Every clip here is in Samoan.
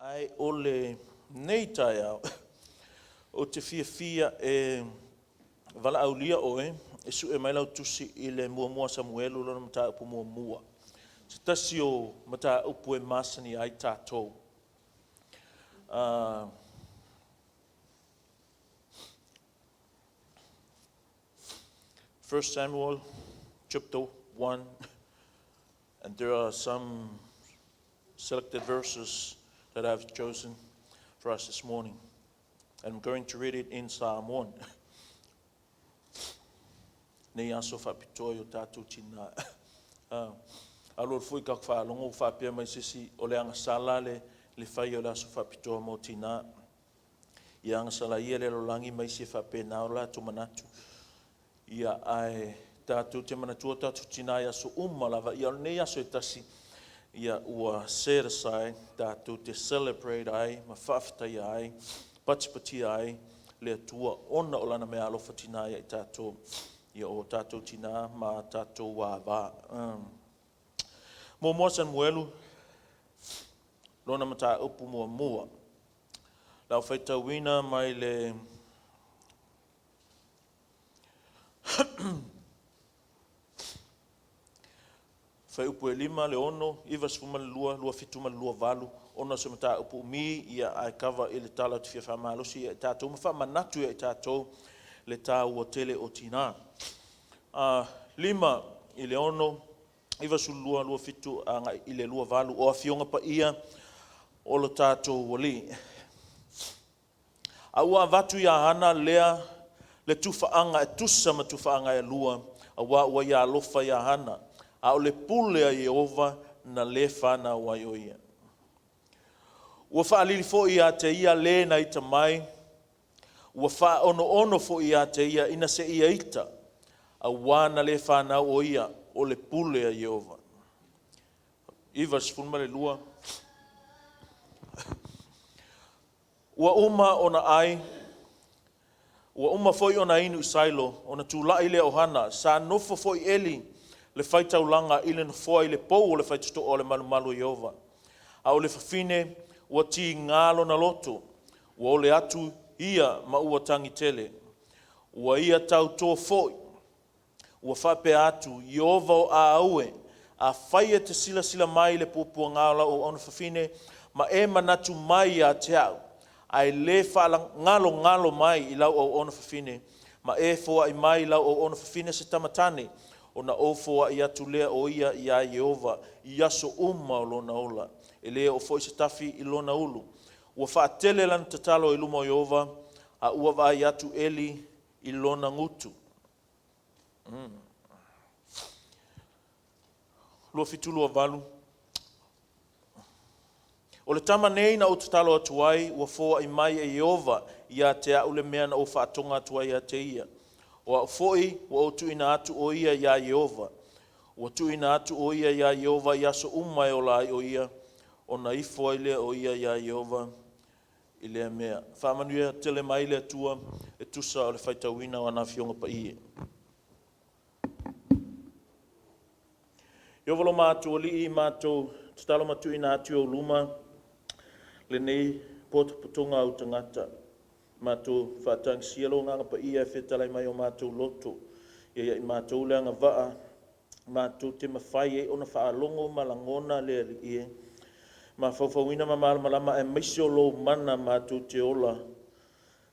Ae o lenei taeao, ou te fiafia e valaaulia oe e sue mai lau tusi i le muamua Samuelu lona mataupu muamua. Se tasi o mataupu e masani ai tatou. 1 Samuel chapter 1, and there are some selected verses that I've chosen for us this morning. And I'm going to read it in Samoan. Nei aso faapitoa i o tātou tinā. Alualu foi ka faalogo ua faapea mai se isi o le agasala le fai o le aso faapitoa mo tinā. Ia agasala ia le lalolagi ma isi e faapena o latou manatu. Ia ae tatou te manatua tatou tinā i aso uma lava. Ia o lenei aso e tasi, ia ua set aside tatou te celebrate ai ma faafetaia ai, patipatia ai le Atua ona o lana meaalofa tinā ia i tatou, ia o tatou tinā ma tatou ava. Muamua Samuelu, lona mataupu muamua. Lau faitauina mai le fuaiupu e 5, le 6, 92, 27 ma le 28, ona o se mataupu umi, ia ae kava i le tala ou te fia faamalosi ia i tatou ma faamanatu ia i tatou le taua tele o tinā. 5 i le 6, 92, 27 agai i le 28, o afioga paia o lo tatou Alii. A ua avatu ia Hana lea le tufaaga e tusa ma tufaaga e lua, auā ua ia alofa ia Hana, a o le pule a Ieova na le fanau ai o ia. Ua faalili foi ia te ia le na ita mai, ua faaonoono foi ia te ia ina se ia ita, auā na le fanau o ia, o le pule a Ieova. 92. Ua uma ona ai, ua uma foi ona inu i Sailo, ona tulai lea o Hana. Sa nofo foi Eli le faitaulaga i le nofoa i le pou o le faitotoa o le malumalu o Ieova. A o le fafine ua tiga lona loto, ua ole atu ia ma ua tagi tele. Ua ia tautō foi, ua faapea atu, Ieova o a au e, afai e te silasila mai i le puapuaga o lau auauna fafine, ma e manatu mai ia te au, ae le fagalogalo mai i lau auauna fafine, ma e foai mai i lau auauna fafine se tama tane, ona ou foai atu lea o ia iā Ieova i aso uma o lona ola. E le oo foi se tafi i lona ulu. Ua faatele lana tatalo i luma o Ieova, a ua vaai atu Eli i lona gutu. 27 28. O le tama nei na ou tatalo atu ai, ua foai mai e Ieova ia te au le mea na ou faatoga atu ai ia te ia. O au foi ua ou tuuina atu o ia iā Ieova. Ua tuuina atu o ia iā Ieova i aso uma e ola ai o ia, ona ifo ai lea o ia iā Ieova i lea mea. Faamanuia tele mai le Atua e tusa o le faitauina o ana afioga paia. Ieova lo matou Alii, matou tatalo ma tuuina atu i ou luma lenei potopotoga au tagata. Matou faatagisia lou Agaga Paia e fetalai mai o matou loto, ia ia i matou le agavaa matou te mafai ai ona faalogo ma lagona le Alii e, mafaufauina ma malamalama aemaise o lou mana matou te ola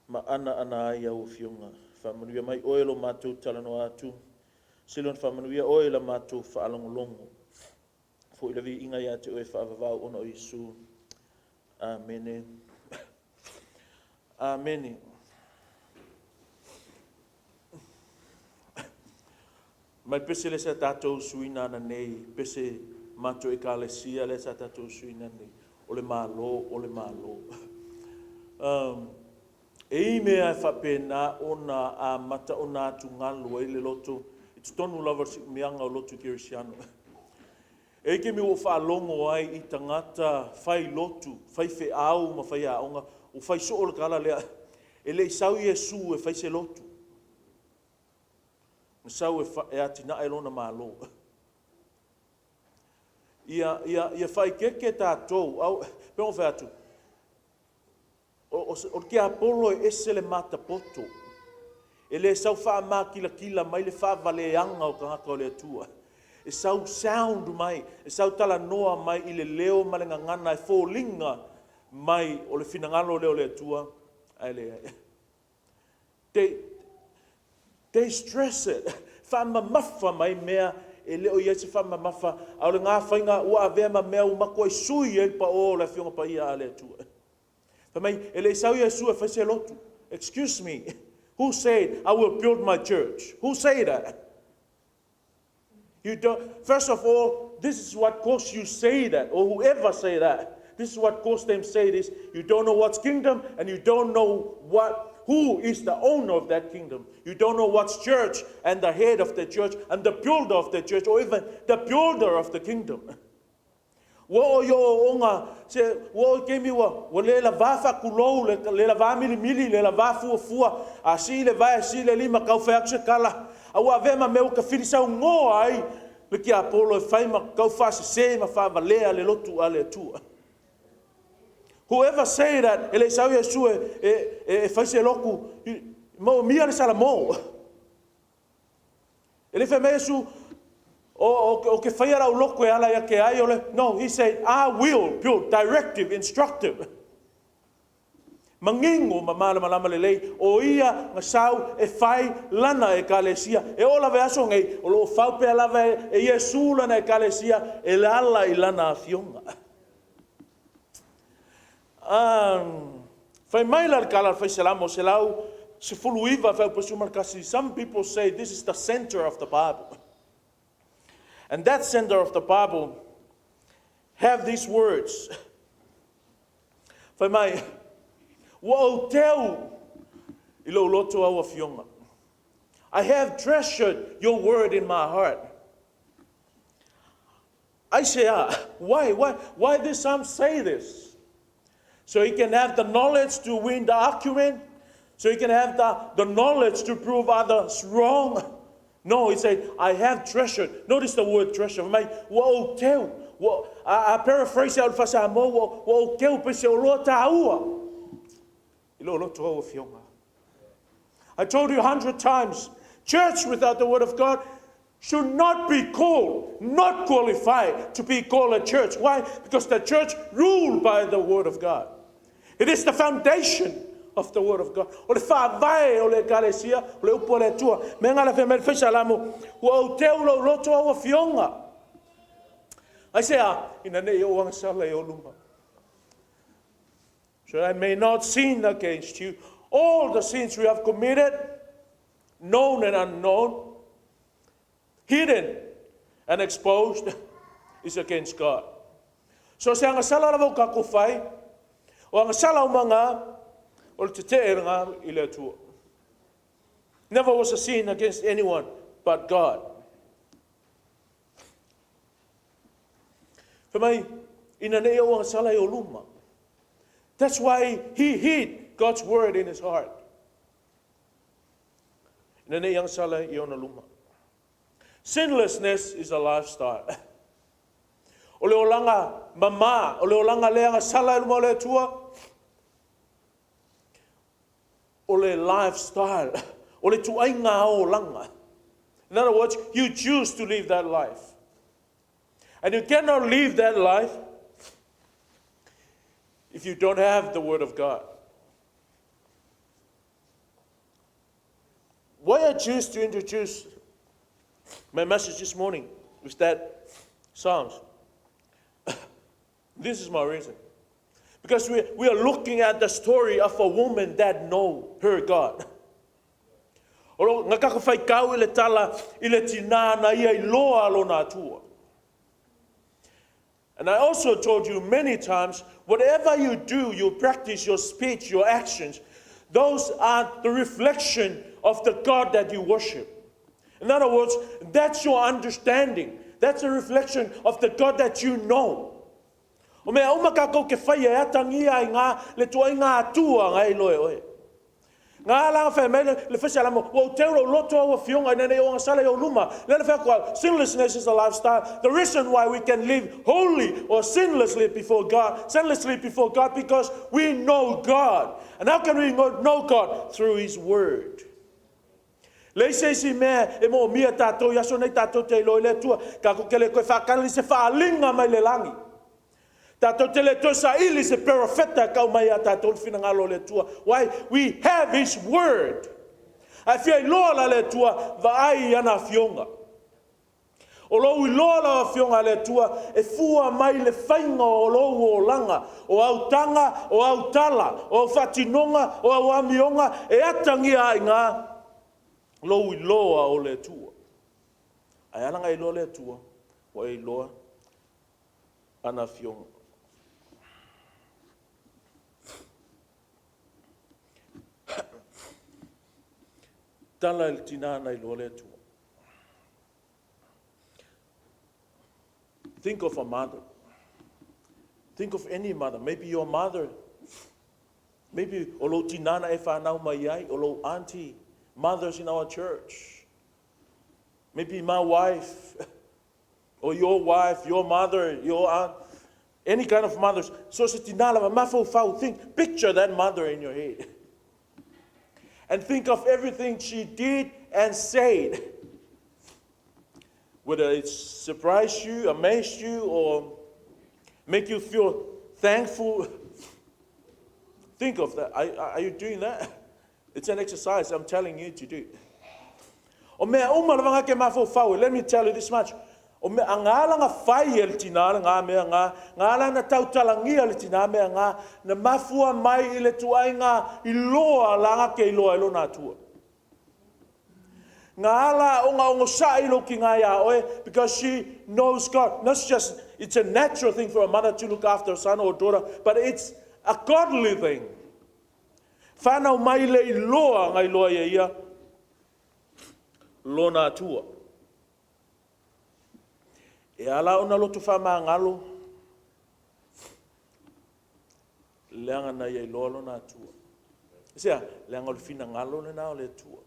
ma anaana ai au afioga. Faamanuia mai oe lo matou talanoa atu, sili ona faamanuia oe i la matou faalogologo. Foi le viiga ia te oe faavavau ona o Iesu. Amene. Amene. Mai pese le sa tatou suina ananei, pese matou ekalesia le sa tatou suina nei, o le Malo, o le Malo. E i mea e faapena ona amata ona atugalu ai le loto i totonu lava o le siumiaga o lotu kerisiano. E i taimi ua ou faalogo ai i tagata fai lotu, fai feau ma fai aoga, ua fai soo le tala lea, e le i sau Iesu e fai se lotu, na sau e atinae lona Malo. Ia faaeteete tatou, pe ua fai atu, o le tiapolo e ese le matapoto. E le sau faamakilatila mai le faavaleaga o tagata o le Atua. E sau sound mai, e sau talanoa mai i le leo ma le gagana e foliga mai o le finagalo lea o le Atua, ae leai. They stress it. Faamamafa mai mea e le o i ai se faamamafa, a o lena faiga ua avea ma mea ua matuai sui ai le pao o le Afioga Paia a le Atua. Fai mai, e le i sau Iesu e fai se lotu. Excuse me, who said, "I will build my church"? Who say that? You don't, first of all, this is what caused you say that, or whoever say that. This is what caused them say this. You don't know what's kingdom, and you don't know what who is the owner of that kingdom. You don't know what's church and the head of the church and the builder of the church, or even the builder of the kingdom. Ua oo i ooooga, se ua oo i taimi ua le lavā faatulou, le lavā milimili, le lavā fuafua, a sii le vae, sii le lima, tau fai atu se tala, a ua avea ma mea ua tafilisaunoa ai le tiapolo e fai ma tau faasese ma faavalea le lotu a le Atua. Whoever say that, e le i sau Iesu e fai se lotu, moomia le Salamo. E le fai mai Iesu, o ke whaia rau lotu e ala ia ke ai ole. No, he said, "I will build," directive, instructive. Manino ma malamalama lelei, o ia na sau e fai lana ekalesia. E oo lava i aso nei, o loo fau pea lava e Iesu lana ekalesia e le ala i lana afioga. Fai mai la le tala a le Fai Salamo 119 fuaiupu 11. Some people say this is the center of the Bible. And that center of the Bible have these words. Fai mai, ua ou teu i lou loto au afioga. I have treasured your word in my heart. I say, ah, why this psalm say this? So he can have the knowledge to win the argument? So he can have the knowledge to prove others wrong? No, he said, "I have treasured." Notice the word "treasure." Mai, ua ou teu. Ua, a paraphrase au faa-Samoa, ua ou teu pe se o loa tāua. I lo loto au afioga. I told you 100 times, church without the word of God should not be called, not qualified to be called a church. Why? Because the church ruled by the word of God. It is the foundation of the word of God. O le faavae o le ekalesia, o le upu a le Atua. Me ngala fe me Salamo, ua ou teu lou loto au afioga. Aisea, ina nei ou agasala i ou luma. So I may not sin against you. All the sins we have committed, known and unknown, hidden and exposed, is against God. So se agasala lava o kākou fai, o agasala o manga, o le tetee lena i le Atua. Never was a sin against anyone but God. Fai mai, ina nei ou agasala i o luma. That's why he hid God's word in his heart. Ina nei agasala i ona luma. Sinlessness is a lifestyle. O le olaga mama, o le olaga le agasala i luma o le Atua, o le lifestyle, o le tuaiga olaga. In other words, you choose to live that life. And you cannot live that life if you don't have the Word of God. Why I choose to introduce my message this morning with that Psalms? This is my reason. Because we are looking at the story of a woman that know her God. O lo nga kako whai kau i le tala i le tina na ia i loa lona Atua. And I also told you many times, whatever you do, you practice your speech, your actions, those are the reflection of the God that you worship. In other words, that's your understanding. That's a reflection of the God that you know. O mea uma kākou ke whai e atangia i ngā le tua i ngā atua ngai loe oe. Nga la fai mai le fai salamo, ua ou teu lou loto au afioga ina ne i ou agasala i ou luma. Le le fai atu au, sinlessness is a lifestyle. The reason why we can live holy or sinlessly before God, sinlessly before God, because we know God. And how can we know God? Through His Word. Leai se isi mea e moomia tatou i aso nei tatou te iloa i le Atua. Tatou te le toe faatali i se faaaliga mai le lagi. Tatou te le toe saili se perofeta e tau mai ia tatou le finagalo o le Atua. Why? We have His Word. A e fia iloa la le Atua, vaai i ana afioga. O lou iloa lau afioga a le Atua e fua mai le faiga o lou olaga, o au taga, o au tala, o au faatinoga, o au amioga, e atagia ai i ina lou iloa o le Atua. Ae ala ona e iloa le Atua, ua e iloa ana afioga. Tala i le tina na iloa le Atua. Think of a mother. Think of any mother. Maybe your mother. Maybe o lou tina na e whanau mai ai, o lou auntie, mothers in our church. Maybe my wife, or your wife, your mother, your aunt, any kind of mothers. So se tina lava, mafaufau, think, picture that mother in your head. And think of everything she did and said. Whether it surprised you, amazed you, or make you feel thankful. Think of that. Are you doing that? It's an exercise I'm telling you to do. O mea uma lava ke mafaufau, let me tell you this much. O mea nga la nga fai e le tina le nga mea nga, nga la na tautalagia le tina mea nga, na mafua mai i le tuaiga iloa la nga ke iloa e lona Atua. Nga ala o nga ongo sa'i lo ki ngā ia oe, because she knows God. Not just, it's a natural thing for a mother to look after a son or daughter, but it's a godly thing. Whanau mai le iloa ngai iloa ia ia, lona Atua. E ala ona loto whamangalo, leaga na ia iloa lona Atua. Sea, leaga o le finagalo lena o le Atua.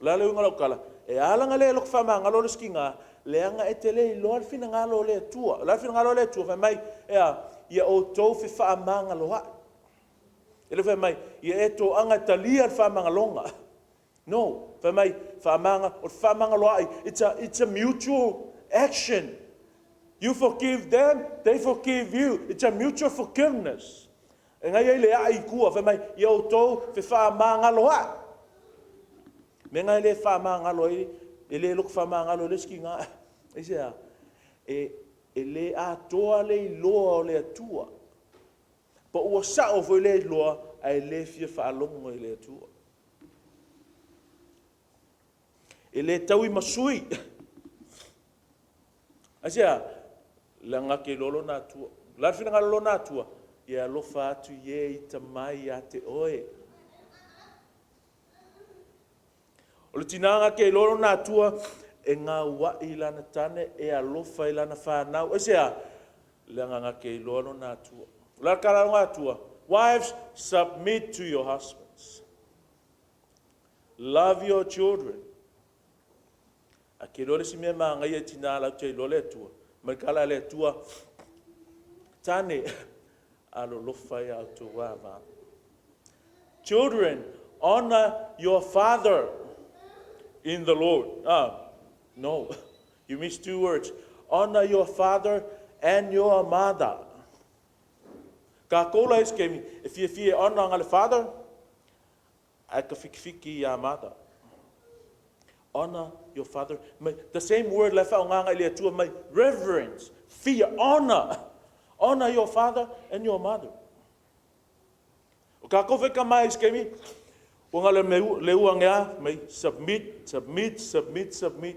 O le a le uiga o lau tala, e ala ona le loto faamagalo le isi tina, leaga e te le iloa le finagalo o le Atua. O le a le finagalo o le Atua? Fai mai, ea, ia outou fefaamagaloa'i. E le fai mai, ia e toaga e talia le faamagaloga. No, fai mai, faamaga, o le fefaamagaloa'i, it's a mutual action. You forgive them, they forgive you. It's a mutual forgiveness. E ngai ai le ai i tua, fai mai, ia outou fefaamagaloa'i. Me ngai le faamagalo ai, e le loto faamagalo le isi tina. Aisea, e le atoa le iloa o le Atua. Pa ua sao foi le iloa, ae le fia faalogo i le Atua. E le taui masui. Aisea, leaga ke iloa lona Atua. La le finagalo lona Atua, ia alofa atu i e i tamai ia te oe. O le tinaga ke iloa lona Atua, e gauai i lana tane, e alofa i lana whanau. Aisea, leaga nga ke iloa lona Atua. O la kala lona Atua, wives, submit to your husbands. Love your children. A ke iloa le si mea maagaia i tina lau te iloa le Atua. Mai kala le Atua, tane, alolofa ia outou ava. Children, honor your father in the Lord. Ah, no, you missed two words. Honor your father and your mother. Ka koula is kemi, e fia fia honor nga le father, ai ka fiki fiki ia mother. Honor your father. Mai, the same word le whaonganga i le Atua mai, reverence, fear, honor. Honor your father and your mother. O ka kofe ka mai is kemi, ua nga le le ua ngea, mai submit, submit, submit, submit.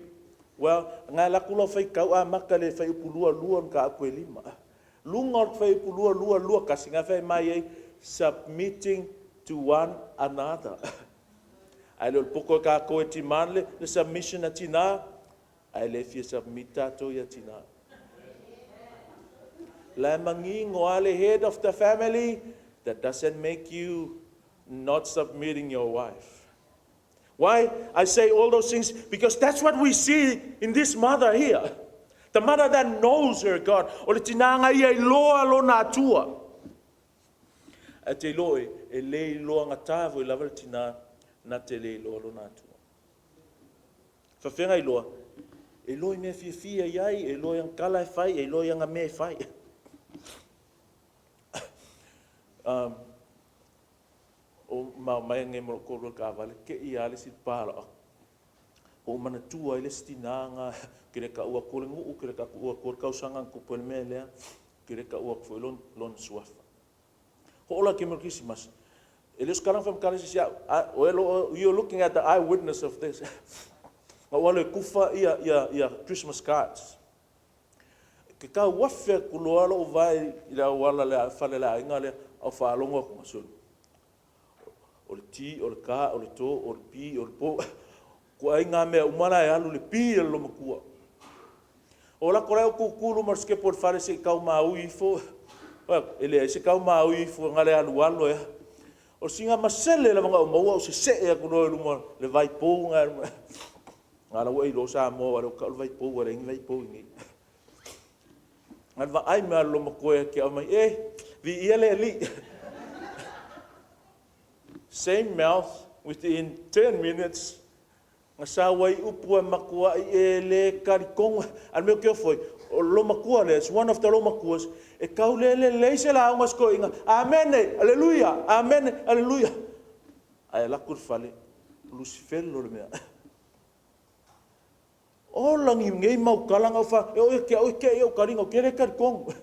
Well, nga la kulo fai kau a maka le fai upu lua lua ka aku e lima. Lunga o fai upu lua lua lua kasi nga fai mai ei, submitting to one another. Ai le poko ka ko e timan le submission a tina, ai le fia submit tatou ia tina. La mangingo a le head of the family, that doesn't make you Not submitting your wife. Why I say all those things? Because that's what we see in this mother here. The mother that knows her God. O le tina nga ia iloa lona Atua. Ae te iloa e, e le iloa gata foi lava le tina na te le iloa lona Atua. Faafeaga iloa, e iloa i mea fiafia i ai, e iloa i ana tala e fai, e iloa i ana mea e fai. um, o mao mai nge mo ko ro ka vale ke i ale si pala o manatua i le isi tina nga ke le ka'u atu o le nu'u ke le ka'u atu o le tausaga na tupu ai le mea lea ke le ka'u atu foi lona suafa. Ho'ola ke mo Kerisimasi e le o se tala na faamatala se isi a'u oe lo you're looking at the eye witness of this. Na ou alu e kufa ia ia ia Christmas cards. Ke tauafe atu loa lo'u vae i le auala le fale le aiga lea a o faalogo atu ga sulu. O le T, o le K, o le to, o le P, o le po. Ituaiga mea uma la e alu i le P a le loomatua. O lako la e o tutu i luma o le sikepu o le fale se i tau maui ifo. E leai se tau maui ifo na le alualu ai lava. O sina masele lava na ou maua ou sese'e atu loa i luma o le vai pou na. Na ala ua e iloa Samoa aua o lea ua tau le vai pou ua leai ni vai pou i inei. Na le vaai mai lava o le loomatua ia te au mai, e, viia le Alii. Same mouth within 10 minutes na sau ai upu e matuai e le talitonu. A o le mea ou te ofo ai, o le loomatua lea, is one of the loomatuas e tau le lelei se lauga a si toeaina, Amene, Aleluia, Amene, Aleluia. Ae alu atu i le fale, o Lusifelo le mea. Ola ni nei mau tala na ou fa, e oo ia te au e te'i ou taliga ou te le talitonu.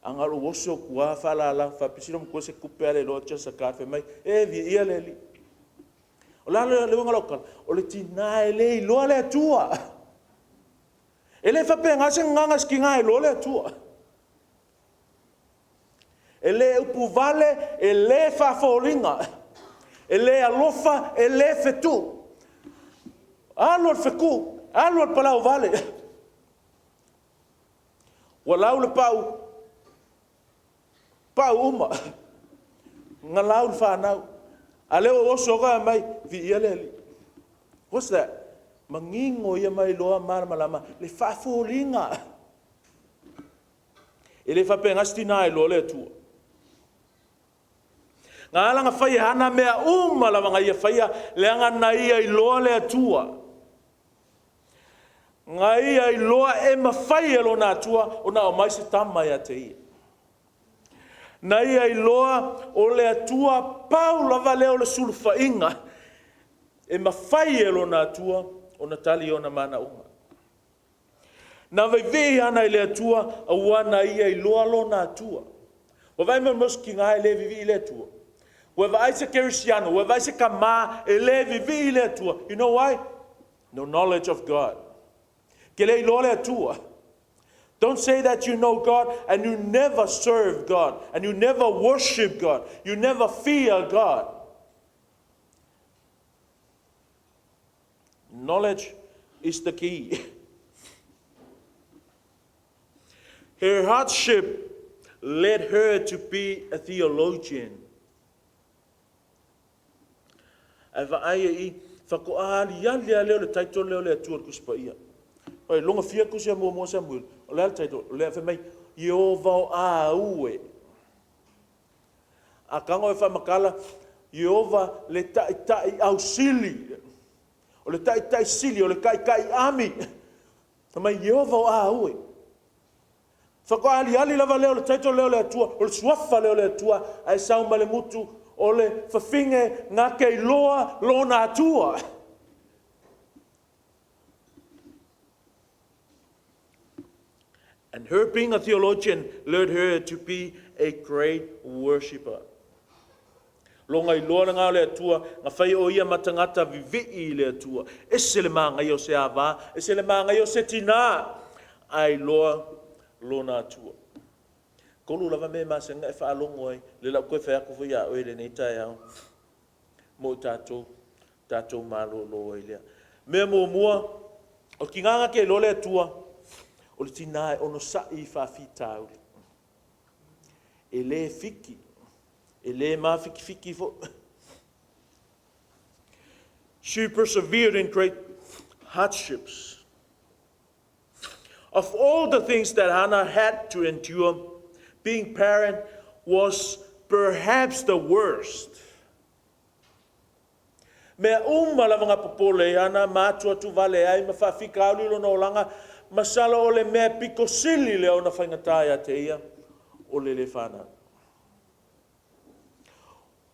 A na o lou oso atu lava faalala, faapea sila matua se tupe a le iloa just a card, fai mai, e viia le Alii. O le a le uiga o lau tala? O le tina e le iloa le Atua. E le faapena se gagana i se tina e iloa le Atua. E le upuvale, e le faafoliga, e le alofa, e le fetu. Alu a le fetu, alu a le palauvale. Ua lau le pau, pau uma. Na lau le fanau. A lea ua oso atu mai, viia le Alii. What's that? Manino ia ma iloa malamalama le faafoliga. E le faapena se tina e iloa le Atua. Na ala na fai e Hana mea uma lava na ia faia, leaga na ia iloa le Atua. Na ia iloa e mafai e lona Atua ona aumai se tama ia te ia. Na ia iloa o le Atua pau lava lea o le sulufaiga e mafai e lona Atua ona tali ona manaoga. Na vaivii Hana i le Atua auā na ia iloa lona Atua. Ua vaai mai mo se tina e le vivii i le Atua. Ua vaai se kerisiano, ua vaai se kamā e le vivii i le Atua. You know why? No knowledge of God. Ke le iloa le Atua. Don't say that you know God and you never serve God and you never worship God. You never fear God. Knowledge is the key. Her hardship led her to be a theologian. Ae vaai e i, faatoa aliali lava lea o le title lea o le Atua i le Tusi Paia. Oi, lona fia tusi a muamua Samuel, o le a le title? O lea fai mai, Ieova o au e. A tago e faamatala, Ieova le Taitai ausili. O le Taitai sili, o le Taitai ami. Fai mai, Ieova o au e. Faatoa aliali lava lea o le title lea o le Atua, o le suafa lea o le Atua, ae sau ma le gutu o le fafine na te iloa lona Atua. And her being a theologian led her to be a great worshipper. Lona iloa lena o le Atua, na fai o ia ma tagata vivii i le Atua. Ese le manaia o se ava, ese le manaia o se tina, ae iloa lona Atua. Tolu lava mea e masani ona e faalogo ai, lea la ua toe fai atu foi ia oe i lenei taeao, mo i tatou, tatou malolo ai lea. Mea muamua, o le tina na te iloa le Atua, o le tina e onosai i faafitauli. E le fiki, E le mafikifiki foi. She persevered in great hardships. Of all the things that Hannah had to endure, being parent was perhaps the worst. Mea uma lava nga popole i ana ma atuatuvale ai ma faafitauli i lona olaga, masalo o le mea pito sili lea ona faigata ia te ia, o le le fanau.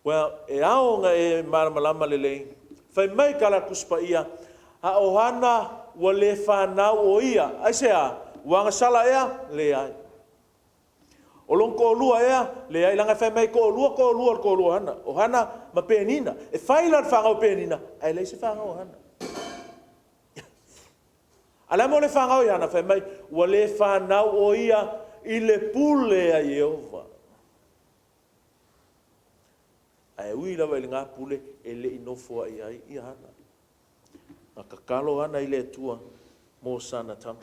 Well, e ao ona e malamalama lelei, fai mai tala Tusi Paia, a o Hana ua le fanau o ia. Aisea? Ua agasala ea? Leai. O lona toalua ea? Leai, leaga e fai mai e toalua toalua o le toalua o Hana, o Hana ma Penina. E fai la le fanau a Penina, ae leai se fanau a Hana. A o le a le mea ua le fanau ai Hana? Fai mai, ua le fanau o ia i le pule a Ieova. Ae ui lava i lena pule, e le i nofoai ai ia Hana. Na tatalo Hana i le Atua mo sana tama.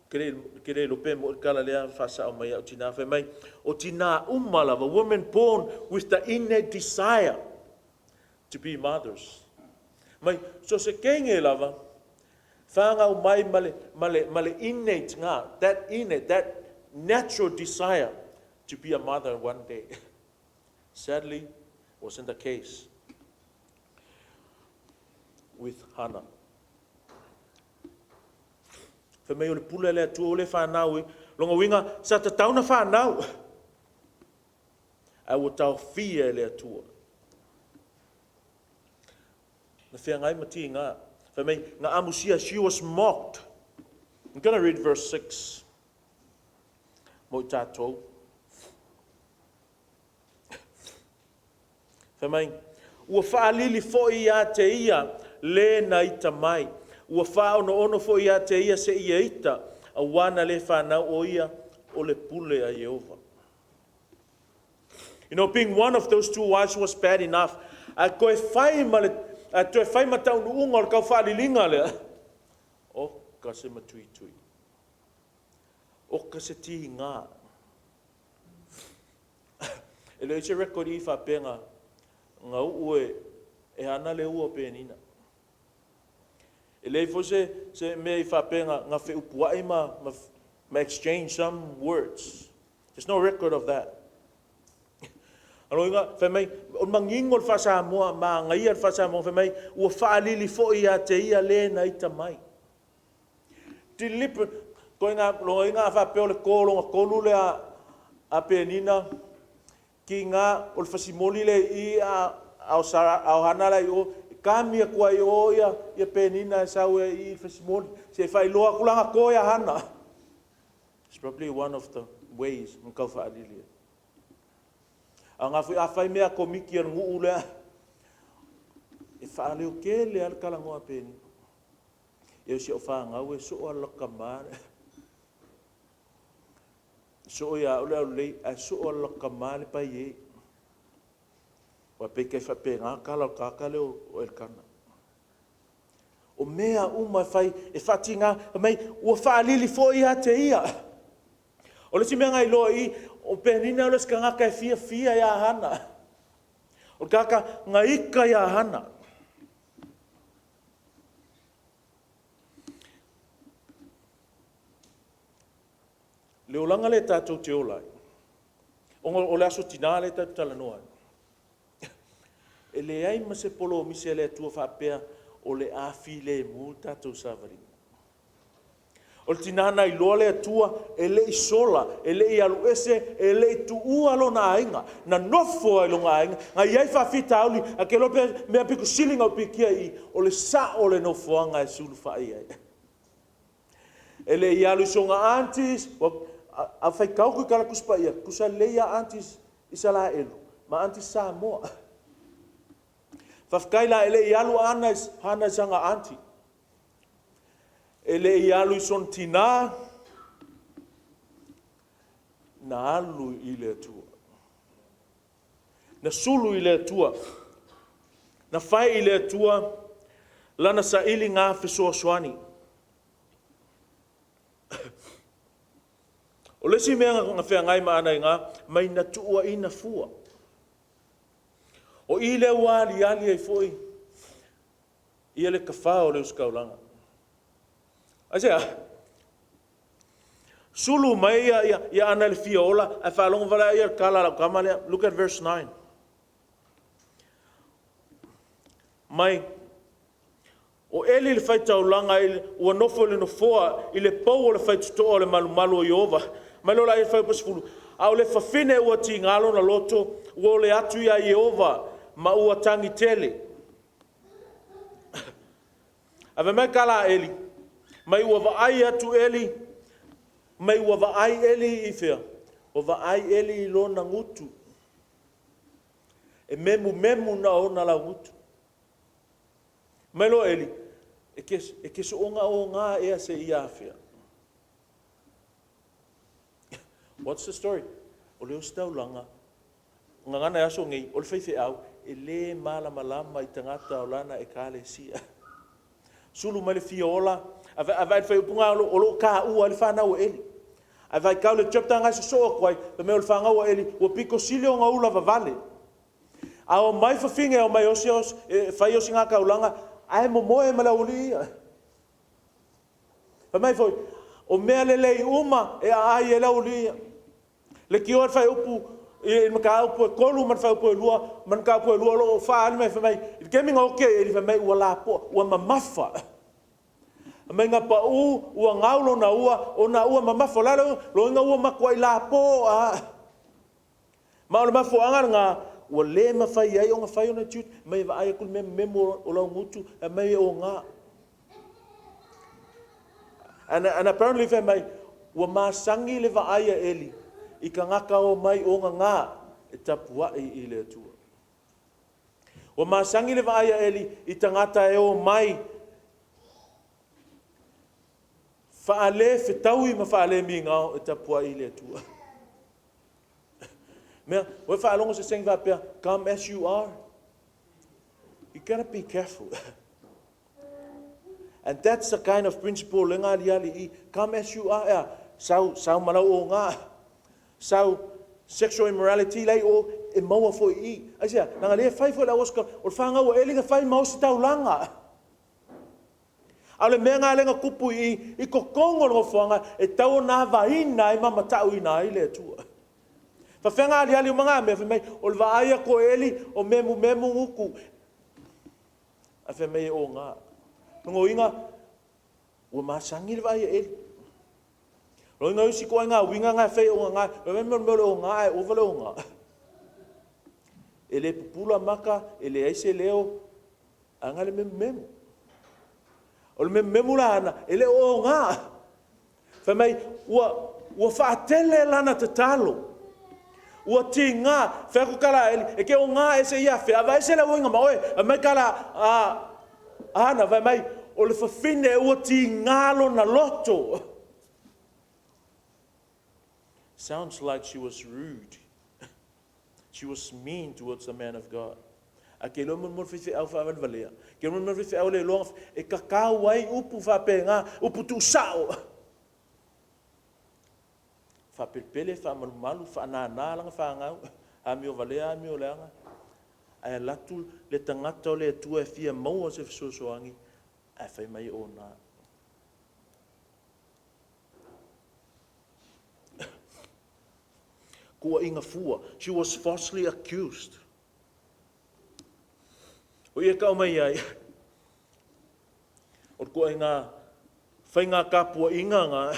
Ke le iloa pe mo'i le tala lea faasao mai au tinā. Fai mai, o tinā uma lava, women born with the innate desire to be mothers. Mai, so se teine lava, whāngau mai ma le, ma le, ma le innate ngā, that innate, that natural desire to be a mother one day. Sadly, wasn't the case with Hannah. Fai mai o le pule a le Atua ua le fanau i lona uiga sa tatau na fanau ae ua taofia e le Atua. Na feagai ma tiga. Fai mai na amusia, she was mocked. I'm going to read verse 6 mo i tatou. Fai mai, Ua faalili foi ia te ia le na ita mai, ua faaonoono foi ia te ia seia ita, auā na le fanau o ia o le pule a Ieova. You know, being one of those two wives was bad enough. Ae toe fai ma le, ae toe fai ma taunuuga o le taufaaliliga lea. Oka se matuitui. Oka se tiga. E leai se record i faapea na, na uu e, e ana le ua o Penina. E leai foi se, se mea i faapea na, na feupuai ma, ma, ma exchange some words. There's no record of that. Aloina, fai mai, o le manino o le faa-Samoa, manaia le faa-Samoa, fai mai, ua faalili foi ia te ia le na ita mai. Deliberate, koe ngā, loina a faapea o le kō longa tolu lea a Penina, ki ngā, o le fasimoli le i a, a o Sara, a o Hana la i o, kami atu ai o ia, ia Penina e sau e i le fasimoli, se e faailoa atu lana kō ia Hana. It's probably one of the ways na tau faalili ai. A ngā foi, afai mea komiti a le nuu lea, e faaleo tele lava le talanoa a Penina. Ia o si au fanau e soo a laka ma le soo ia au le aulelei ae soo a laka ma le pai e. Ua pei kai faapena tala o le tagata lea o Elkana. O mea uma e fai e faatiga, fai mai ua faalili foi ia te ia. O le isi mea na iloa i i, o Penina o le isi tagata e fiafia ia Hana. O le tagata na ita ia Hana. Le olaga lea tatou te ola ai, ona o le aso tinā lea tatou te talanoa ai, e leai ma se polomisi a le Atua faapea o le a filemu le tatou savaliga. O le tinā na iloa le Atua e le i sola, e le i alu ese, e le i tuua lona aiga. Na nofo lava i lona aiga, na i ai faafitauli, ae te iloa pe mea pito sili ona upikia i i, o le sao o le nofoaga e sulufai i ai. E le i alu i sona aunties, ua, a, a faitau atu i tala Tusi Paia, tusa lelei lava aunties Isalaelu ma aunties Samoa. Faafetai la e le i alu Ana i, Hana i sana auntie. E le i alu i sona tinā, na alu i le Atua. Na sulu i le Atua. Na fai i le Atua lana sailiga fesoasoani. O le isi mea na feagai ma Ana iina, mai na tuuaina fua. O i lea ua aliali ai foi ia le tafā o le ositaulaga. Aisea? Sulu mai ia Ana i le fia ola, ae faalogo vale ia le tala a lau tama lea. Look at verse 9. Mai, o Eli le faitaulaga ua nofo i le nofoa i le pou o le faitotoa o le malumalu o Ieova. Mai loa lea i le fuaiupu 10, a o le fafine ua tiga lona loto, ua ole atu ia Ieova ma ua tagi tele. Ae fai mai tala a Eli, mai ua vaai atu Eli, mai ua vaai Eli i fea? Ua vaai Eli i lona gutu. E memumemu na ona laugutu. Mai loa Eli, e ke soonga o ngā ea se ia afea. What's the story? O le ositaulaga, gagana e aso nei, o le faifeau, e le malamalama i tagata o lana ekalesia. Sulu mai le fia ola, a vaai le faaiupu o lo o taua ai le fanau a Eli. Ae vaitau le chapter na e sosoo atu ai, fai mai o le fanau a Eli ua pito sili ona ula vavale. A o mai fafine o mai osi e fai ositaulaga ae momoe ma le aualii ia. Fai mai foi, o mea lelei uma e aai ai le aualii ia. Leitioa le fuaiupu i le mataupu e 3 ma le fuaiupu e 2 ma le mataupu e 2 o lo o faaali mai fai mai i le taimi na oti ai Eli fai mai ua lapoa, ua mamafa. Fai mai na pau ua gau lona ua ona ua mamafa. O le a le uiga? Lona uiga ua matuai lapoa. Ma o le mafuaaga lena ua le mafai ai ona fai ona tiute, mai e vaai atu le memumemu o laugutu fai mai e oga. And apparently fai mai ua masani le vaai a Eli i tagata o mai ogaga e tapuai i le Atua. Ua masani le vaai a Eli i tagata e o mai faale-fetaui ma faale-migao e tapuai i le Atua. Mea, ua e faalogo i se saying faapea, come as you are? You gotta be careful. And that's the kind of principle lea na aliali i, come as you are, ea, sau, sau ma lau oga, sau sexual immorality lai o, e maua foi i. Aisea, leaga lea e fai foi le au o le fanau a Eli na fai ma ositaulaga. A o le mea lena lea na tupu i i, i totonu o le nofoaga, e tatau ona avaina ai ma matauina ai le Atua. Faafefea ona aliali uma na mea, fai mai, o le vaai atu o Eli, o memumemu gutu. Ae fai mai e oga. Lona uiga, ua masani le vaai a Eli. Lona uiga o isi ituaiga uiga na e fai e ogaga, fai mai o le mea o le oga ae ova le oga. E le pupula maka, e leai se leo, ae na le memumemu. O le memumemu la ana, e le o oga. Fai mai, ua faatele lana tatalo. Ua tiga, fai atu tala a Eli, e te oga ea seia afea, aveese le auiga ma oe. Fai mai tala a Hana, fai mai, o le fafine ua tiga lona loto. Sounds like she was rude. She was mean towards the man of God. A ke iloa mo le faifeau faavalevalea. Ke iloa mo le faifeau le iloa e kakau ai upu faapena, upu tuusao. Faapelepele, faamalumalu, faanana lana fanau, amio valea, amio leaga. Ae alu atu le tagata o le Atua e fia maua se fesoasoani, ae fai mai e ona. Tuuaiga fua. She was falsely accused. O ia tau mai ai, o le tuuaiga faiga tapuaiga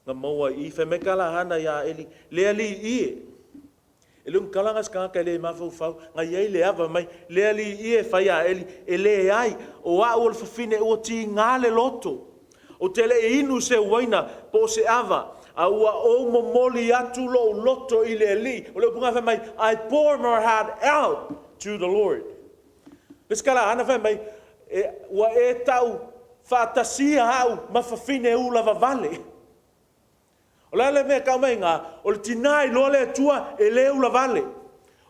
na maua i i. Fai mai tala a Hana ia Eli, le alii e. E le o ni tala na se tagata e le mafaufau, na i ai le ava mai, le alii e fai a Eli, e leai, o au o le fafine ua tiga le loto. Ou te le i inu se uaina po o se ava, a ua ou momoli atu lou loto i le Alii. O le upu na fai mai, I pour my heart out to the Lord. Le isi tala a Hana fai mai, ua e tau faatasia au ma fafine ula vavale. O le a le mea e tau mai iina, o le tina iloa le Atua e le ulavale.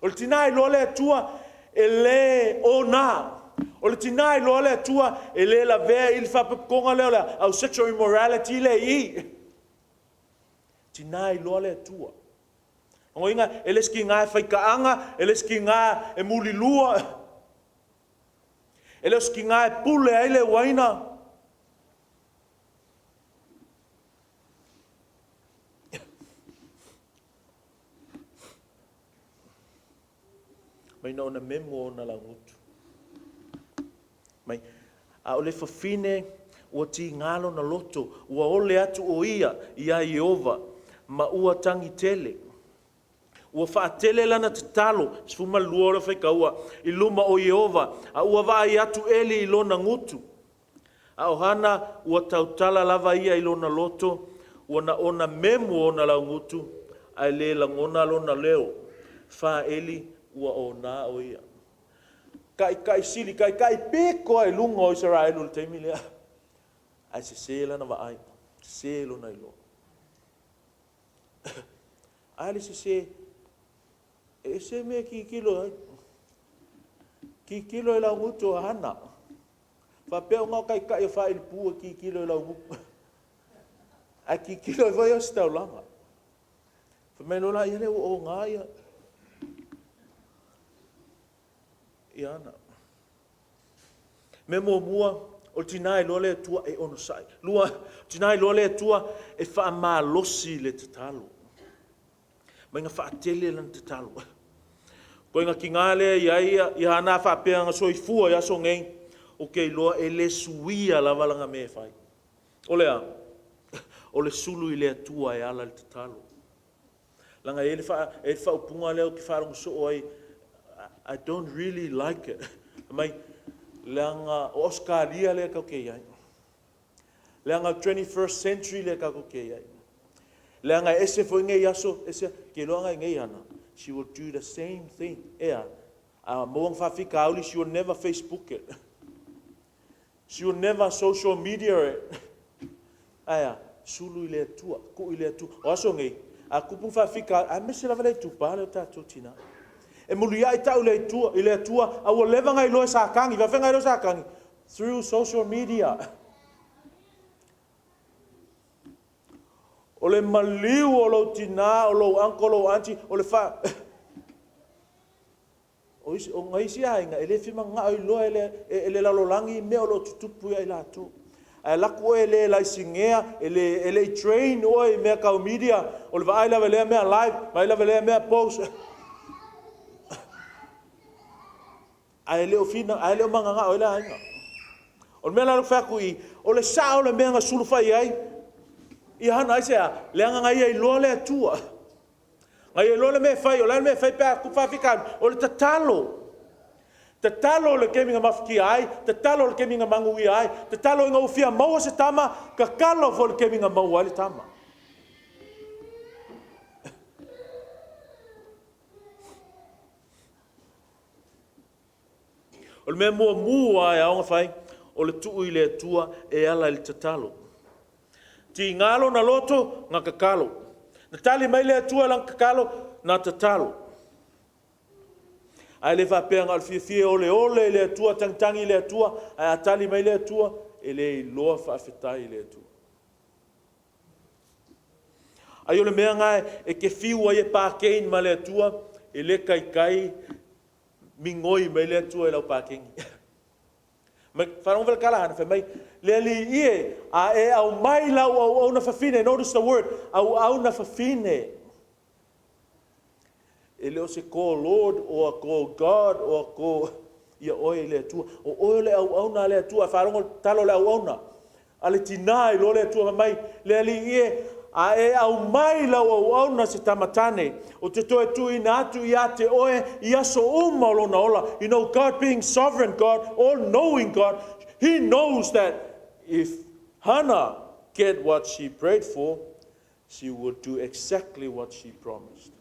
O le tina iloa le Atua e le ona. O le tina iloa le Atua e le lavea i le faapotopotoga lea o le au sexual immorality le i i. Tina iloa le Atua. Logoina, e le se tiga e faitaaga, e le se tiga e mulilua, e le o se tiga e pule ai le uaina. Mai na ona memo ona laugutu. Mai, a o le fafine ua tiga lona loto, ua ole atu o ia iā Ieova, ma ua tagi tele. Ua faatele lana tatalo, 12 o le faitaua, i luma o Ieova, a ua vaai atu Eli i lona gutu. A o Hana ua tautala lava ia i lona loto, ua na ona memo ona laugutu, ae le lagona lona leo. Fa Eli ua ona o ia. Taitai sili, taitai pito lava i luga o Isaraelu i le taimi lea. Ae sese lana vaai, sese lona iloa. A le sese, e ese mea e tilotilo ai. Tilotilo i laugutu o Hana. Faapea ona o taitai o faailipu e tilotilo i laugutu. Ae tilotilo ai foi Ositaulaga. Fai mai loa la, ia lea ua oga ia. Ia Hana. Mea muamua, o le tina iloa le Atua e onosai. Lua, tina iloa le Atua e faamalosi le tatalo. Mai na faatele lana tatalo. Koe na tina lea i ai ia, ia Hana faapea na soifua i aso nei, ou te iloa e le suia lava lana mea e fai. O le a? O le sulu i le Atua e ala i le tatalo. Leaga e i ai le, fa, e i ai le faaupuga lea ou te faalogo soo ai, I don't really like it. Mai, leaga o Ausetalia lea tatou te i ai. Leaga 21st century lea tatou te i ai. Leaga e ese foi nei aso, ese, ke iloa na i nei ana, she will do the same thing. Ea, a maua na faafitauli, she will never Facebook it. She will never social media it. Ae a, sulu i le Atua, tuu i le Atua. O aso nei, a tupu faafitauli, aemaise lava le itupa lea o tatou tina. E muliai tau le Atua, i le Atua, a ua leva ona iloa e Satani. Faafefea ona iloa e Satani? Through social media. O le maliu o lou tina, o lou uncle, o lou auntie, o le fa... O isi, o isi aiga, e le fia manao iloa e le, e le lalolagi mea o lo o tutupu ia i latou. Ae alu atu oe e le laisinea, e le, e le i train oe i mea tau media, o le vaai lava i lea mea live, vaai lava i lea mea post. Ae le o fina, ae le o mananao ai le aiga. O le mea la lea ou fai atu i, o le sao o le mea na sulufai ai, ia Hana, aisea? Leaga na ia iloa le Atua. Na ia iloa le mea e fai, o le a le mea e fai pe a tupu faafitauli? O le tatalo. Tatalo i le taimi na mafatia ai, tatalo i le taimi na manuia ai, tatalo ina ua fia maua se tama, tatalo foi i le taimi na maua ai le tama. O le mea muamua e ao ona fai, o le tuu i le Atua e ala i le tatalo. Tiga lona loto, na tatalo. Na tali mai le Atua i lana tatalo, na tatalo. Ae le faapea na o le fiafia e oleole i le Atua, tagitagi i le Atua, ae a tali mai le Atua, e le iloa faafetai i le Atua. Ai o le mea na e te fiu ai e pakein ma le Atua, e le taitai migoi mai le Atua i lau pakeni. Mai, faalogo le tala Hana, fai mai, le Alii e, a e aumai lau auauna fafine, notice the word, auauna fafine. E le o se call Lord or call God or call ia oe i le Atua. O oe o le auauna a le Atua. Faalogo le tatalo a le auauna. A le tina iloa le Atua fai mai, le Alii e, a e aumai lau auauna se tama tane, ou te toe tuuina atu ia te oe i aso uma o lona ola. You know, God being sovereign God, all knowing God, He knows that if Hannah get what she prayed for, she would do exactly what she promised.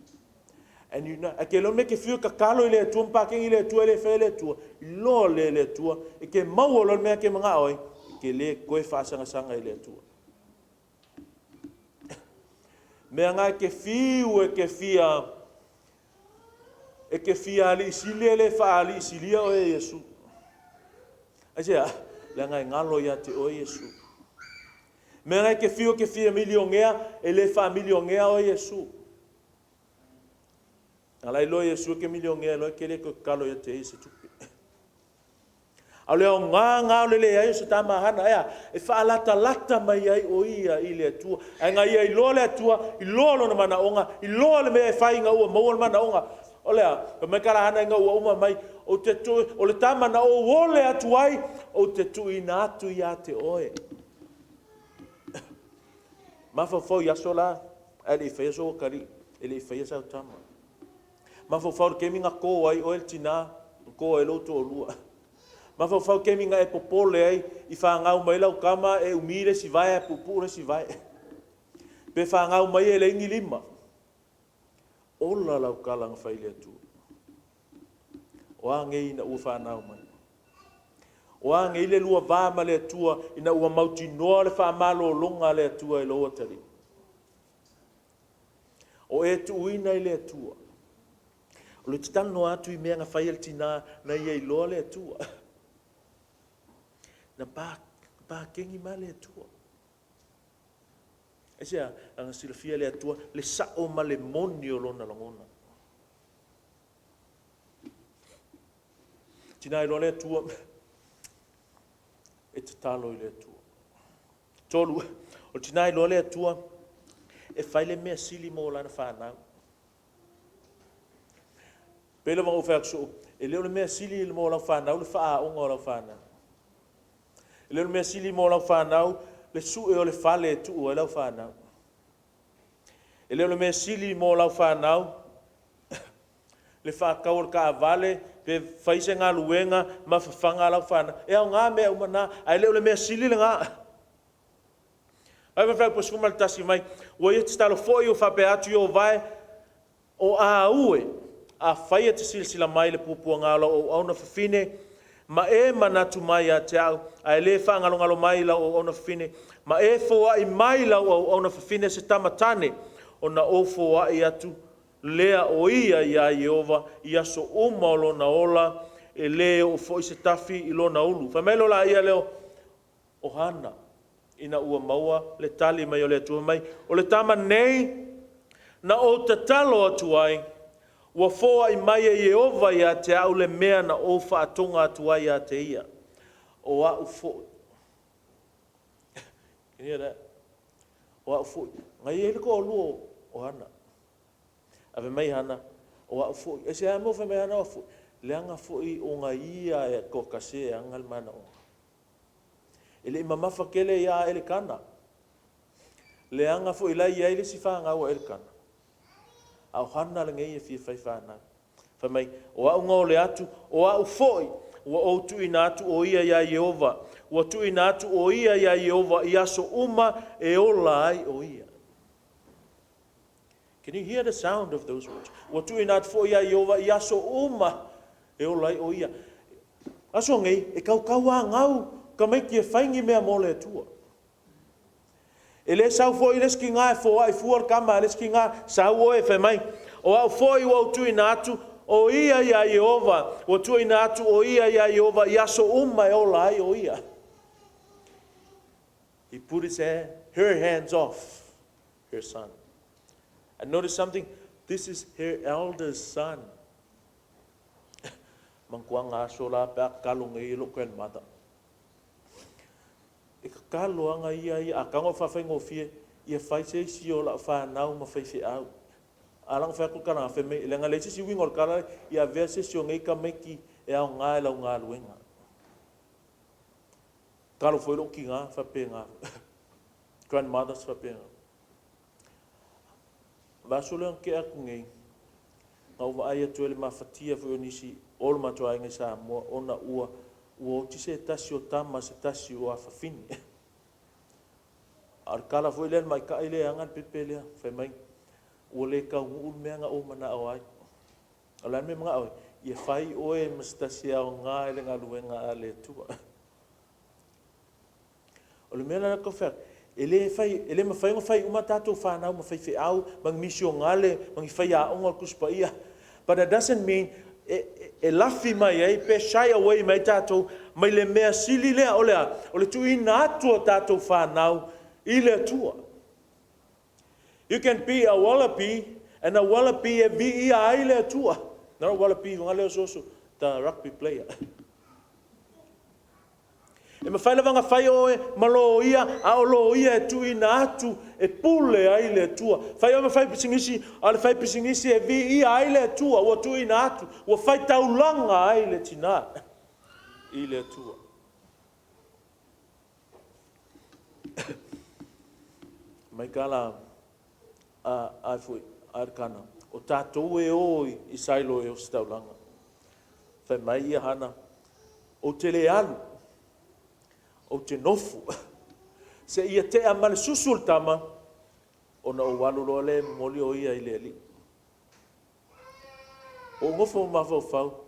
And you know, a ke iloa me ke fiu e tatalo i le Atua ma pakegi i le Atua e le faia e le Atua, iloa lea e le Atua, e ke maua loa le mea ke manao ai, e ke le toe faasagasagai le Atua. Mea na e ke fiu e ke fia e ke fia alii sili e le faalii silia oe e Iesu. Aisea? Leaga e galo ia te oe Iesu. Mea e te fiu e te fia milionea, e le faamilionea oe e Iesu. A la iloa Iesu e te milionea loa e te le toe tatalo ia te ia se tupe. A o le aoga lena o le leai o se tama a Hana, e a? E faalatalata mai ai o ia i le Atua. Ae na ia iloa le Atua, iloa lona manaoga, iloa le mea e fai ina ua maua le manaoga. O le a? Fai mai le tala a Hana ina ua uma mai, ou te tu, o le tama na ou ole atu ai, ou te tuuina atu ia te oe. Mafaufau i aso la, ae le i faia sou atalii, e le i faia sau tama. Mafaufau i le taimi na to ai oe le tina, na to ai lou toalua. Mafaufau i le taimi na e popole ai i fanau mai lau tama e umi le isi vae ae puupuu le isi vae. Pe fanau mai e leai ni lima. Ola lau tala na fai i le Atua. O a nei ina ua fanau mai? O a nei le lua va ma le Atua ina ua mautinoa le faamalologa a le Atua i lou atalii? O e tuuina i le Atua. O le talanoa atu i mea na fai e le tina na ia iloa le Atua. Na pakeni ma le Atua. Aisea? Leaga silafia le Atua le sao ma le moni o lona lagona. Tina iloa le Atua e tatalo i le Atua. 3, o le tina iloa le Atua e fai le mea sili mo lana fanau. Pei lava ona ou fai atu soo, e le o le mea sili mo lau fanau le faaaoga o lau fanau. E le o le mea sili mo lau fanau le sue o le fale e tuu ai lau fanau. E le o le mea sili mo lau fanau le faatau o le taavale pe fai se galuega ma fafaga lau fanau. E aoga mea uma na, ae le o le mea sili lena. Ai Fuaiupu 11 mai, ua ia tatalo foi ua faapea atu Ieova e, o a ue, afai e te silasila mai i le puapuaga o lau auauna fafine, ma e manatu mai ia te au, ae le faagalogalo mai i lau auauna fafine, ma e foai mai i lau auauna fafine se tama tane, ona ou foai atu lea o ia iā Ieova i aso uma o lona ola, e le oo foi se tafi i lona ulu. Fai mai loa laia lea o Hana, ina ua maua le tali mai o le Atua mai, o le tama nei na ou tatalo atu ai, ua foai mai e Ieova ia te au le mea na ou faatoga atu ai ia te ia. O au foi. Can you hear that? O au foi. Na i ai le toalua o Hana. Ave mai Hana, o au foi. Aisea mea ua fai mai Hana o au foi? Leaga foi ona ia e toatasi e ana le manaoga. E le i mamafa tele ia Elekana. Leaga foi la e i ai le isi fanau a Elekana. A o Hana lenei e fia fai fanau. Fai mai, o au na ole atu, o au foi, ua ou tuuina atu o ia iā Ieova. Ua tuuina atu o ia iā Ieova i aso uma e ola ai o ia. Can you hear the sound of those words? Ua tuuina atu foi iā Ieova i aso uma e ola ai o ia. Aso nei, e tautauāgau tamaiti e fai ni mea mo le Atua. E le sau foi le isi tina e foai fua le tama a le isi tina, sau oe fai mai, o au foi ua ou tuuina atu o ia iā Ieova, ua tuuina atu o ia iā Ieova i aso uma e ola ai o ia. He put his hand, her hands off her son. And notice something, this is her eldest son. Mantuaga aso la pe a tatalo nei e lou grandmother. E tatalo lava ia ia, a tago e faafaigofie, ia fai se isi o lau fanau ma faifeau. A la ona fai atu le tala fai mai, leaga e leai se isi uiga o le tala, ia avea se isi o nei tamaiti e aoga i lau galuega. Tatalo foi lou tina faapena. Grandmothers faapena. Vaiaso lea na tea atu nei, na ou vaai atu ai i le mafatia foi o nisi o le matou aiga i Samoa ona ua oti se tasi o tama se tasi o afafine. A o le tala foi lea a le maita'i lea e ana le pepe lea, fai mai, ua le taunuu le mea na ou manao ai. O le a le mea e manao ai? Ia fai oe ma se tasi e aoga i le galuega a le Atua. O le mea la lea ou te fai atu, e le fai, e le mafai ona fai uma tatou fanau ma faifeau, ma ni misionale, ma ni faiaoga o le Tusi Paia. But that doesn't mean e lafi mai ai pe shy away mai tatou mai le mea sili lea, o le a? O le tuuina atu o tatou fanau i le Atua. You can be a wallaby and a wallaby e viia ai le Atua. Not a wallaby, o lea oso the rugby player. E mafai lava ona fai oe ma loia, a o loia e tuuina atu e pule ai le Atua. Fai oe ma fai pisinisi, a o le fai pisinisi e viia ai le Atua, ua tuuina atu, ua fai taulaga ai le tinā i le Atua. Mai ka la a foi a kana o tatou e o i Sailo e ositaulaga. Fai mai ia Hana, ou te le alu, ou te nofo. Seia tea ma le susu o le tama, ona ou alu loa lea e momoli o ia i le Alii. Ua ou nofo ma mafaufau,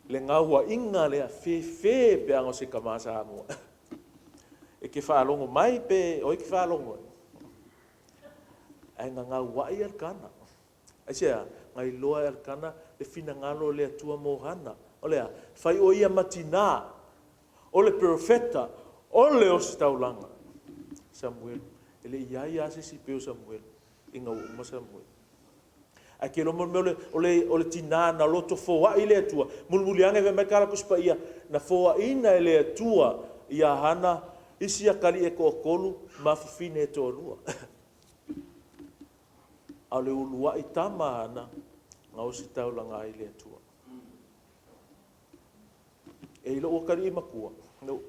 le gauaiga lea, fefe pe ana o se tama Samoa. E te faalogo mai pe o ai e te faalogo ai. Ae na gauai Elikana. Aisea? Na iloa e Elikana le finagalo o le Atua mo Hana. O le a? Fai o ia ma tinā, o le perofeta, o le ositaulaga. Samuelu. E le i i ai lava se isi pei o Samuelu ina ua uma Samuelu. Ae te iloa mo le mea o le tinā na loto foai le Atua. Mulimuli ane fai mai tala Tusi Paia, na foaina e le Atua ia Hana isi atalii e toatolu ma afafine e toalua. A o le uluai tama a Hana, na ositaulaga ai le Atua. E i lou atalii matua, no,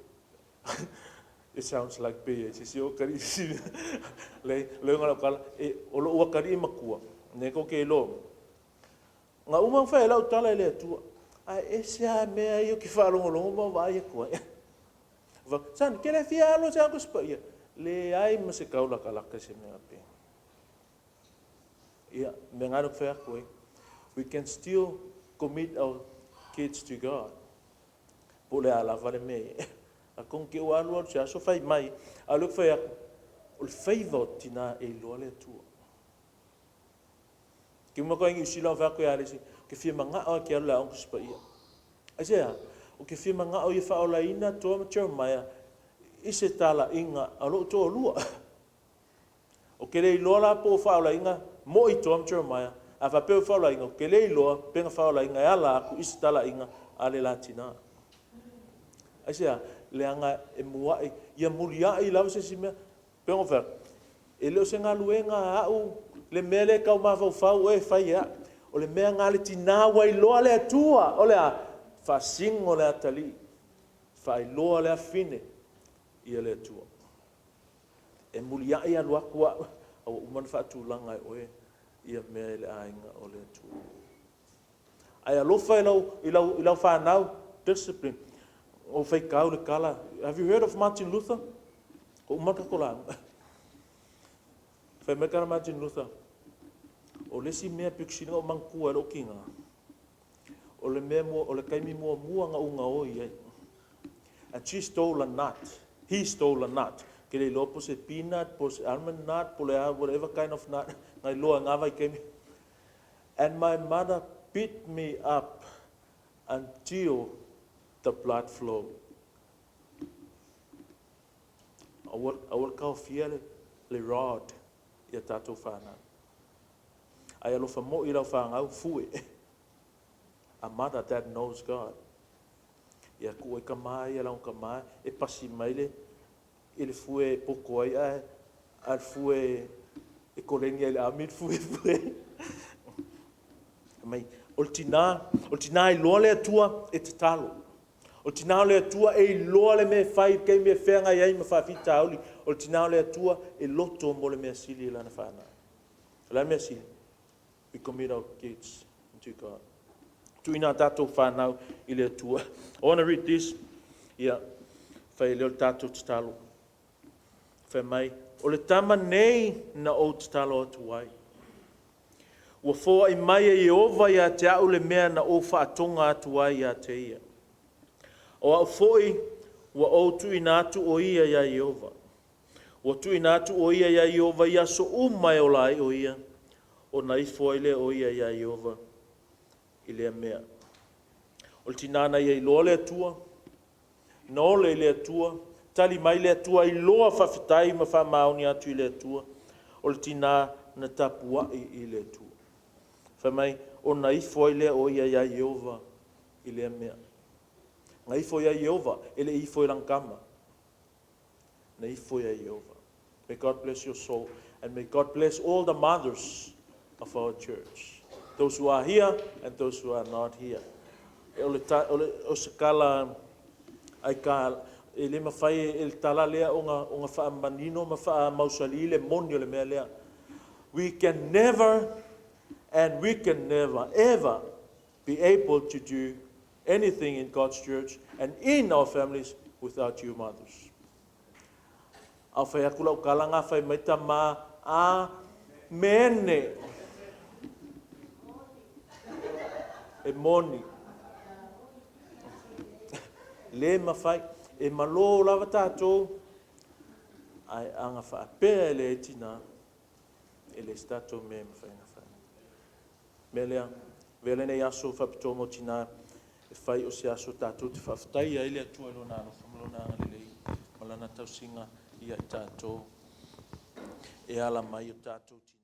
it sounds like pe se si o atalii si le le ngala kala e o lou atalii matua ne ko ke iloa. Na uma ona fai ai lau tala i le Atua, ae ese lava mea ia ou te faalogologo ma vaai atu ai. Son, ke le fia alu se Tusi Paia. Leai ma se taulatalata i se mea faapea. Ia, mea na ou te fai atu ai, we can still commit our kids to God. Po o le a lava le mea e. Atonu te ua alu alu se aso fai mai, a o lea ou te fai atu, o le faiva o tinā e iloa le Atua. Ke uma atu ai Niu Sila o fai atu ia le isi, ou te fia manao e te alu i le aoga Tusi Paia. Aisea? Ou te fia manao ia faaolaina Toa ma Jeremiah i se talaiga a lou toalua. Ou te le iloa la po o faaolaina moi Toa ma Jeremiah, a faapea o faaolaina, ou te le iloa pe na faaolaina e ala atu i se talaiga a le la tinā. Aisea? Leaga e muai, ia muliai lava se isi mea. Pe ona fai atu, e le o se galuega a au le mea lea e tau mafaufau oe e fai e au. O le mea na le tinā ua iloa le Atua, o le a? Faasino le atalii, faailoa le afafine ia le Atua. E muliai alu atu au, a ua uma ona faatulaga e oe ia mea i le aiga o le Atua. Ae alofa i lau fanau, discipline. O faitau le tala. Have you heard of Martin Luther? O uma le tatou lauga. Fai mai tala Martin Luther, o le isi mea pito sili ona ou manatua e lou tina, o le mea mua, o le taimi muamua na ugaoi ai. And she stole a nut. He stole a nut. Ke le iloa po se peanut, po se almond nut, po le a, whatever kind of nut. Na iloa ngā vai kemi. And my mother beat me up until the blood flowed. Aua le taofia le rod ia tatou fanau. Ai alofa moi lau fanau fue. A mother that knows God. Ia ku ai ka ia lau ka e pasi mai le i le fue e poko ai ae a le fue e koleni ai le ami le fue fue. Mai, o le tinā iloa le Atua e tatalo. O le tinā o le Atua e iloa le mea e fai kei mea feagai ai ma faafitauli. O le tinā o le Atua e loto mo le mea sili i lana fanau. O le a le mea sili? We commit our kids into God. Tuuina tatou fanau i le Atua. I want to read this. Ia, fai lea o le tatou tatalo. Fai mai, o le tama nei na ou tatalo atu ai. Ua foai mai e Ieova ia te au le mea na ou faatoga atu ai ia te ia. O au foi ua ou tuuina atu o ia ia Ieova. Ua tuuina atu o ia ia Ieova i aso uma e ola ai o ia, ona ifo ai lea o ia ia Ieova i lea mea. O le tinā na ia iloa le Atua, na ole i le Atua, Tali mai le Atua iloa faafetai ma faamaoni atu i le Atua. O le tinā na tapuai i le Atua. Fai mai, ona ifo ai lea o ia iā Ieova i lea mea. Na ifo iā Ieova, e le i ifo i lana tama. Na ifo iā Ieova. May God bless your soul and may God bless all the mothers of our church. Those who are here and those who are not here. O le, ta, o le, o se tala ai ka, e le mafai e le tala lea ona, ona faamanino ma faamausali le moni o le mea lea. We can never and we can never ever be able to do anything in God's church and in our families without you mothers. A fai atu lau tala na fai mai tama amene. E moni. Le mafai. E malo lava tatou. Ae ana faapea e leai tina, e leai se tatou mea e mafai ona fai. Mea lea, avea lenei aso faapitoa mo tina e fai o se aso tatou te faafetaia ai le Atua i Lona alofa ma Lona agalelei ma Lana tausiga ia i tatou e ala mai i o tatou tina.